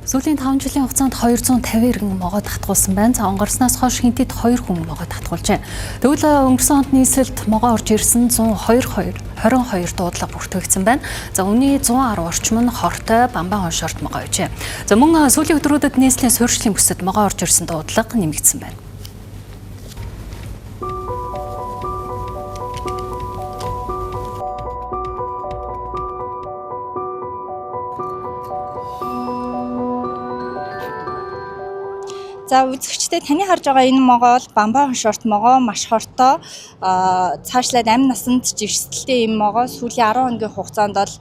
Сүүлийн 5 жилийн хугацаанд 250 иргэн могоо татгуулсан байна. За онгорсноос хойш хинтэд 2 хүн могоо татгуулжээ. Тэгвэл өнгөрсөн онд нийслэлд могоо орж ирсэн 102 22 дуудлага бүртгэгдсэн байна. За үүний 110 орчим нь хортой, бамбан хоншоорт могоо байжээ. За мөн сүүлийн өдрүүдэд нийслэлийн суурьшлийн бүсэд могоо орж ирсэн дуудлага нэмэгдсэн байна. За үзэгчдээ таны харж байгаа энэ могоо бол бамбай хоншоорт могоо маш хортой, цаашлаад амь насанд жирсэлтэй юм могоо. Сүүлийн 10 хоногийн хугацаанд бол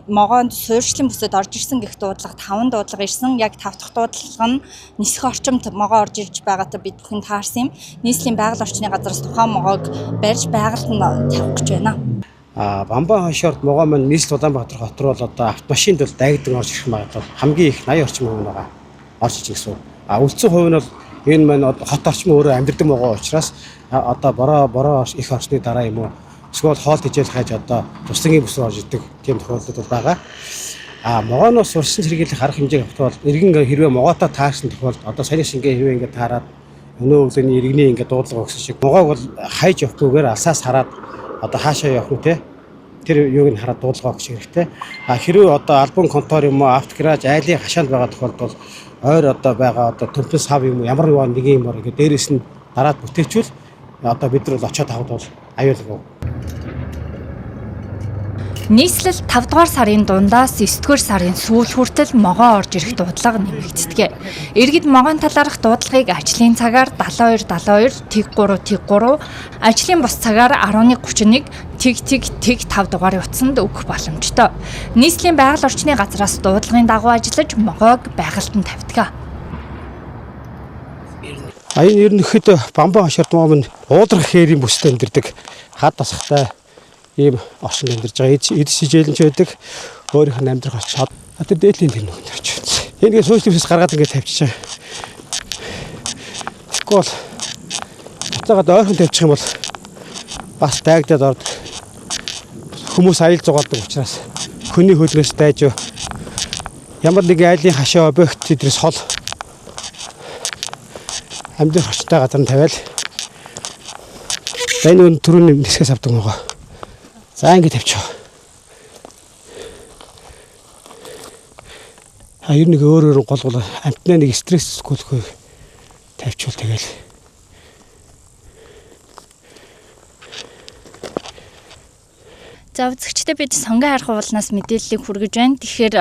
могоонд суурьшлын бүсэд орж ирсэн гэх дуудлага 5 дуудлага ирсэн. Яг 5 дахь дуудлага нь нисэх орчимд могоо орж ирж байгаатай бид бүхэн таарсан юм. Нийслэлийн байгаль орчны газараас тухайн могоог барьж байгальд нь тавих гэж байна. Бамбай хоншоорт могоо маань нийслэл Улаанбаатар хот руу бол одоо автомашинд бол дайгдан орж ирэх магадлал хамгийн их 80 орчим хувь байгаа орж иж гэсэн. А үлдсэн хувь нь бол энэ маань хот орчим өөрөө амьдардаг могоо учраас одоо бороо их орсны дараа юм уу эсвэл хоол тэжээл хайж одоо туслангийн бүс рүү орж идэг тийм тохиолдол бол байгаа. А могооноос сурсан сэргийлэх арга хэмжээг авах бол иргэн хэрвээ могоотой таарсан тохиолдолд одоо саяны шингээ хэрвээ ингээд таарад өнөө өвлөний иргэний ингээд дуудлага өгсөн шиг могоог бол хайж явахгүйгээр алсаас хараад одоо хаашаа явах нь те тэр юуг нь хараад дуудлага өгөх хэрэгтэй. А хэрвээ одоо албан контор юм уу автогараж айлын хашаанд байгаа тохиолдолд ойр одоо байгаа одоо төмпөн сав юм уу ямар нэг юм ор ингээд дээрээс нь дараад бүтээчвэл одоо бид нар бол очиод авах бол аюулгүй. Нийслэл 5 дугаар сарын дундаас 9 дугаар сарын сүүл хүртэл могоо орж ирэх дуудлага нэмэгддэг. Иргэд могоон талаарх дуудлагыг ажлын цагаар 72 72 тэг 3 тэг 3, ажлын бус цагаар 11:31 тэг тэг тэг 5 дугаарын утсанд өгөх боломжтой. Нийслэлийн байгаль орчны газраас дуудлагын дагуу ажиллаж могоог байгальд нь тавьдаг. А энэ ерөнхийдөө бамбай хоншоорт могоо минь ууларх хээрийн бүстэй амьдардаг хад тасхтай ийм орчинд амьдарч байгаа. Эд хичээлэнч байдаг. Өөрийнх нь амьдрах орчин. Тэр дээдлийн тэр нүгэнд орж ирсэн. Энийг суучлын бүсээс гаргаад ингээд тавьчих. Тэгэхгүй бол буцаагаад ойрхон тавьчих юм бол бас дайгдаад ордог. Хүмүүс аял зугаалдаг учраас хөний хөлгөөс дайж ямар нэгэн айлын хашаа объект тэдрээс хол амьдрах орчинтой газар нь тавиал. За энэ түрүүний нисгээс авдаг могоо. За ингэ тавьчих. А ер нь нэг өөр өөр гол гол амтнаа нэг стресс гүйлэхгүй тавьчвал тэгэл. За үзэгчдээ бид Сонгон хайрхан уулнаас мэдээллийг хүргэж байна. Тэгэхээр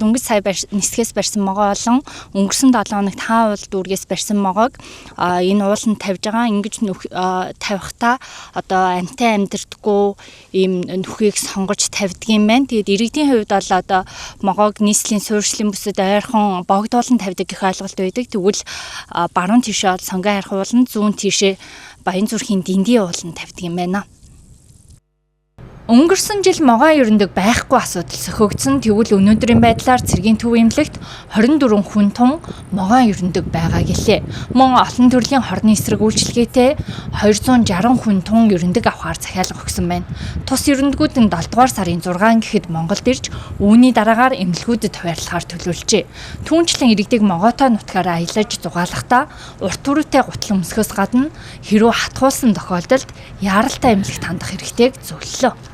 дөнгөж сая нисгээс барьсан могоо олон өнгөрсөн 7 хоногт хаан уул дүүргээс барьсан могоог энэ ууланд тавьж байгаа. Ингэж тавихтаа одоо амьтай амьдэрдэггүй ийм нүхийг сонгож тавьдаг юм байна. Тэгээд иргэдийн хувьд бол одоо могоог нийслэлийн суурьшлын бүсэд ойрхон богдуулан тавьдаг гэх ойлголт байдаг. Тэгвэл баруун тишээ бол Сонгон хайрхан ууланд, зүүн тишээ Баян зүрхийн Диндийн ууланд тавьдаг юм байна. Өнгөрсөн жил могоон ерөндөг байхгүй асуудал сөхөгдсөн. Тэгвэл өнөөдрийн байдлаар цэргийн төв эмнэлэгт 24 хүн тун могоон ерөндөг байгаа гэлээ. Мөн олон төрлийн хорны эсрэг үйлчилгээтэй 260 хүн тун ерөндөг авахар захиалга өгсөн байна. Тус ерөндгүүд нь 7 дугаар сарын 6 гэхэд Монголд ирж үүний дараагаар эмнэлгүүдэд хуваарлахаар төлөвлөжээ. Түүнчлэн иргэдийг могоотой нутгаар аялаж зугаалахдаа урт түрүүтэй гутал өмсөхөөс гадна хэрвээ хатгуулсан тохиолдолд яаралтай эмнэлэгт хандах хэрэгтэйг зөвлөлөө.